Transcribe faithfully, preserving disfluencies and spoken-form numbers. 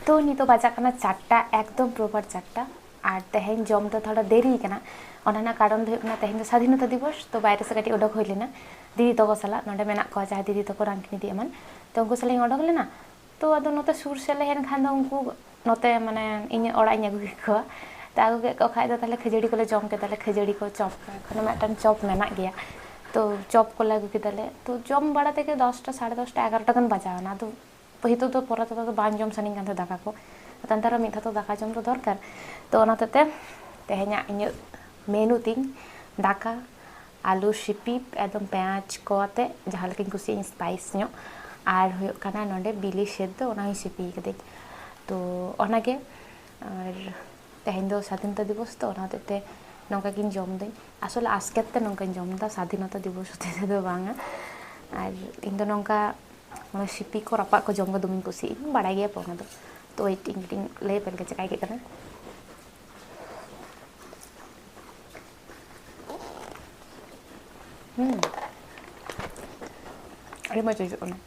ᱛᱚ ᱱᱤᱛᱚᱜ ᱵᱟᱡᱟᱜ ᱠᱟᱱᱟ ᱪᱟᱨᱴᱟ, ᱮᱠᱫᱚᱢ ᱯᱨᱚᱯᱟᱨ ᱪᱟᱨᱴᱟ᱾ ᱟᱨ ᱛᱮᱦᱮᱧ ᱡᱚᱢ ᱫᱚ ᱛᱷᱚᱲᱟ ᱫᱮᱨᱤ ᱠᱟᱱᱟ᱾ ᱚᱱᱟ ᱨᱮᱱᱟᱜ ᱠᱟᱨᱚᱱ ᱫᱚ ᱦᱩᱭᱩᱜ ᱠᱟᱱᱟ, ᱛᱮᱦᱮᱧ ᱫᱚ ᱥᱟᱫᱷᱤᱱᱚᱛᱟ ᱫᱤᱵᱚᱥ, ᱛᱚ ᱵᱟᱭᱨᱮ ᱥᱮᱫ ᱠᱟᱹᱴᱤᱡ ᱚᱰᱚᱠ ᱦᱩᱭ ᱞᱮᱱᱟ ᱫᱤᱫᱤ ᱛᱟᱠᱚ ᱥᱟᱞᱟᱜ᱾ ᱱᱚᱰᱮ ᱢᱮᱱᱟᱜ ᱠᱚᱣᱟ ᱡᱟᱦᱟᱸᱭ ᱫᱤᱫᱤ ᱛᱟᱠᱚ, ᱨᱟᱝᱠᱤᱱᱤ ᱫᱤ ᱮᱢᱟᱱ, ᱛᱚ ᱩᱱᱠᱩ ᱥᱟᱞᱟᱜ ᱤᱧ ᱚᱰᱚᱠ ᱞᱮᱱᱟ᱾ ᱛᱚ ᱟᱫᱚ ᱱᱚᱛᱮ ᱥᱩᱨ ᱥᱮᱫ ᱞᱮ ᱦᱮᱡ ᱮᱱ ᱠᱷᱟᱱ ᱫᱚ ᱩᱱᱠᱩ ᱱᱚᱛᱮ, ᱢᱟᱱᱮ, ᱤᱧᱟᱹᱜ ᱚᱲᱟᱜ ᱤᱧ ᱟᱹᱜᱩ ᱠᱮᱫ ᱠᱚᱣᱟ᱾ ᱛᱚ ᱟᱹᱜᱩ ᱠᱮᱫ ᱠᱚ ᱠᱷᱟᱡ ᱫᱚ ᱛᱟᱦᱞᱮ ᱠᱷᱟᱹᱡᱟᱹᱲᱤ ᱠᱚᱞᱮ ᱡᱚᱢ ᱠᱮᱫᱟ, ᱞᱮ ᱠᱷᱟᱹᱡᱟᱹᱲᱤ ᱠᱚ, ᱪᱚᱯ ᱠᱚ, ᱮᱠᱷᱚᱱᱳ ᱢᱤᱫᱴᱟᱝ ᱪᱚᱯ ᱢᱮᱱᱟᱜ ᱜᱮᱭᱟ᱾ ᱛᱚ ᱪᱚᱯ ᱠᱚᱞᱮ ᱟᱹᱜᱩ ᱠᱮᱫᱟᱞᱮ᱾ ᱛᱚ ᱡᱚᱢ ᱵᱟᱲᱟ ᱛᱮᱜᱮ ᱫᱚᱥᱴᱟ, ᱥᱟᱲᱮ ᱫᱚᱥᱴᱟ, ᱮᱜᱟᱨᱚᱴᱟ ᱜᱟᱱ ᱵᱟᱡᱟᱣ ᱮᱱᱟ᱾ ᱟᱫᱚ ᱱᱤᱛᱚᱜ ᱫᱚ ᱯᱚᱨᱮ ᱛᱮᱫᱚ ᱟᱫᱚ ᱵᱟᱝ ᱡᱚᱢ ᱥᱟᱱᱟᱧ ᱠᱟᱱ ᱛᱟᱦᱮᱸ ᱫᱟᱠᱟ ᱠᱚ᱾ ᱛᱟᱭᱚᱢ ᱫᱟᱨᱟᱢ ᱢᱤᱫ ᱫᱷᱟᱣ ᱫᱚ ᱫᱟᱠᱟ ᱡᱚᱢ ᱫᱚ ᱫᱚᱨᱠᱟᱨ᱾ ᱛᱚ ᱚᱱᱟ ᱦᱚᱛᱮᱡ ᱛᱮ ᱛᱮᱦᱮᱧᱟᱜ ᱤᱧᱟᱹᱜ ᱢᱮᱱᱩ ᱛᱤᱧ ᱫᱟᱠᱟ, ᱟᱹᱞᱩ ᱥᱤᱯᱤ, ᱮᱠᱫᱚᱢ ᱯᱮᱸᱭᱟᱡᱽ ᱠᱚ ᱟᱛᱮ ᱡᱟᱦᱟᱸ ᱞᱮᱠᱟᱧ ᱠᱩᱥᱤᱭᱟᱜᱼᱟ, ᱤᱧ ᱥᱯᱟᱭᱤᱥ ᱧᱚᱜ᱾ ᱟᱨ ᱦᱩᱭᱩᱜ ᱠᱟᱱᱟ ᱱᱚᱰᱮ ᱵᱤᱞᱤ ᱥᱮᱫ ᱫᱚ, ᱚᱱᱟ ᱦᱚᱸᱧ ᱥᱤᱯᱤ ᱠᱟᱹᱫᱟᱹᱧ᱾ ᱛᱚ ᱚᱱᱟᱜᱮ᱾ ᱟᱨ ᱛᱮᱦᱮᱧ ᱫᱚ ᱥᱟᱫᱷᱤᱱᱚᱛᱟ ᱫᱤᱵᱚᱥ, ᱛᱚ ᱚᱱᱟ ᱦᱚᱛᱮᱡ ᱛᱮ ᱱᱚᱝᱠᱟ ᱜᱤᱧ ᱡᱚᱢ ᱫᱟᱹᱧ᱾ ᱟᱥᱚᱞᱮ ᱟᱥᱠᱮᱛ ᱛᱮ ᱱᱚᱝᱠᱟᱧ ᱡᱚᱢ ᱮᱫᱟ, ᱥᱟᱫᱷᱤᱱᱚᱛᱟ ᱫᱤᱵᱚᱥ ᱦᱚᱛᱮᱡ ᱛᱮᱫᱚ ᱵᱟᱝᱟ᱾ ᱟᱨ ᱤᱧ ᱫᱚ ᱱᱚᱝᱠᱟ, ᱢᱟᱱᱮ, ᱥᱤᱯᱤ ᱠᱚ ᱨᱟᱯᱟᱜ ᱠᱚ ᱡᱚᱢ ᱫᱚ ᱫᱚᱢᱮᱧ ᱠᱩᱥᱤᱭᱟᱜᱼᱟ, ᱵᱟᱲᱟᱭ ᱜᱮᱭᱟ ᱯᱮ ᱚᱱᱟ ᱫᱚ᱾ ᱛᱚ ᱳᱭᱮᱴ, ᱤᱧ ᱠᱟᱹᱴᱤᱡ ᱤᱧ ᱞᱟᱹᱭ ᱟᱯᱮ ᱞᱮᱜᱮ ᱪᱮᱠᱟ ᱟᱹᱭᱠᱟᱹᱜ ᱠᱟᱱᱟ᱾ ᱦᱩᱸ, ᱟᱹᱰᱤ ᱢᱚᱡᱽ ᱟᱹᱭᱠᱟᱹᱜ ᱠᱟᱱᱟ᱾